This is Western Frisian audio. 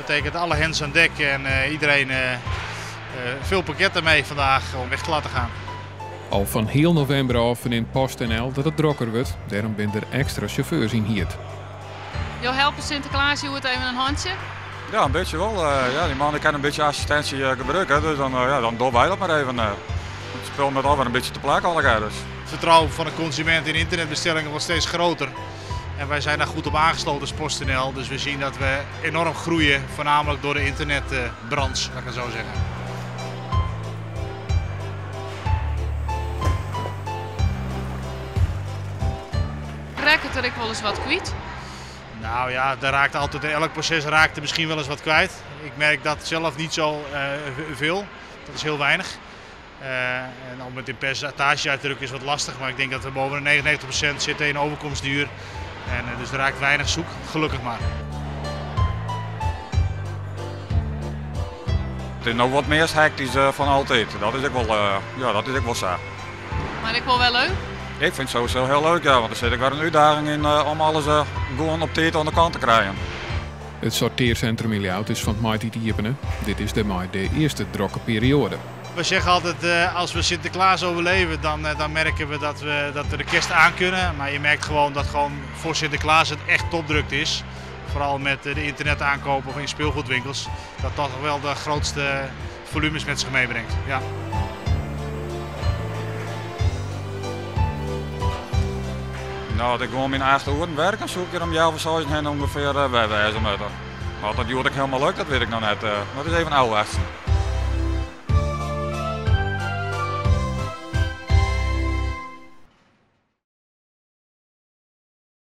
betekent alle hens aan dek en iedereen veel pakketten mee vandaag om weg te laten gaan. Al fan heal novimber ôf fernimt PostNL dat it drokker wurdt, dêrom binne der ekstra sjauffeurs ynhierd. Jo helpe Sinteklaas hjoed even in hantsje? Ja, in bytsje wol. Ja, dy man kin in bytsje assistinsje gebrûke, dus dan, ja, dan dogge wy dat mar even. It spul moat alwer in bytsje te plak allegear. Dus. Het vertrouwen van de consument in internetbestellingen wordt steeds groter. En wij zijn daar goed op aangesloten als PostNL. Dus we zien dat we enorm groeien, voornamelijk door de internetbranche, laat ik het zo zeggen. Rekket der ek wolris wat kwyt? Nou ja, daar raakt altijd, in elk proces raakt er misschien wel eens wat kwijt. Ik merk dat zelf niet zo veel, dat is heel weinig. En om het in percentage uit te drukken is wat lastig, maar ik denk dat we boven de 99% zitten in overkomstduur. En dus er raakt weinig zoek, gelukkig maar. It is no wat mear hektysk fan altyd. Dat is ek wol, ja, dat is ek wol sa. Mar ek wol wer leuk? Ik fyn it sowieso hiel leuk, ja, want der sit ek wer in útdaging yn om alles gewoan op tiid oan de kant te krijen. It sortearsintrum yn Ljouwert is fan 't maitiid iepene. Dit is dêrmei de earste drokke perioade. We zeggen altijd, als we Sinterklaas overleven, dan merken we dat we de kerst aankunnen. Maar je merkt gewoon dat gewoon voor Sinterklaas het echt topdruk is. Vooral met de internetaankopen of in speelgoedwinkels. Dat dat wel de grootste volumes met zich meebrengt. Ja. Nou, as ik gewoan myn 8 oeren werk, dan soe ik hjir om healwei seizen hinne ûngefear wer wêze moatte. Mar oft dat hjoed ek hielendal lukt, dat wit ik noch net. Mar it is even ôfwachtsjen.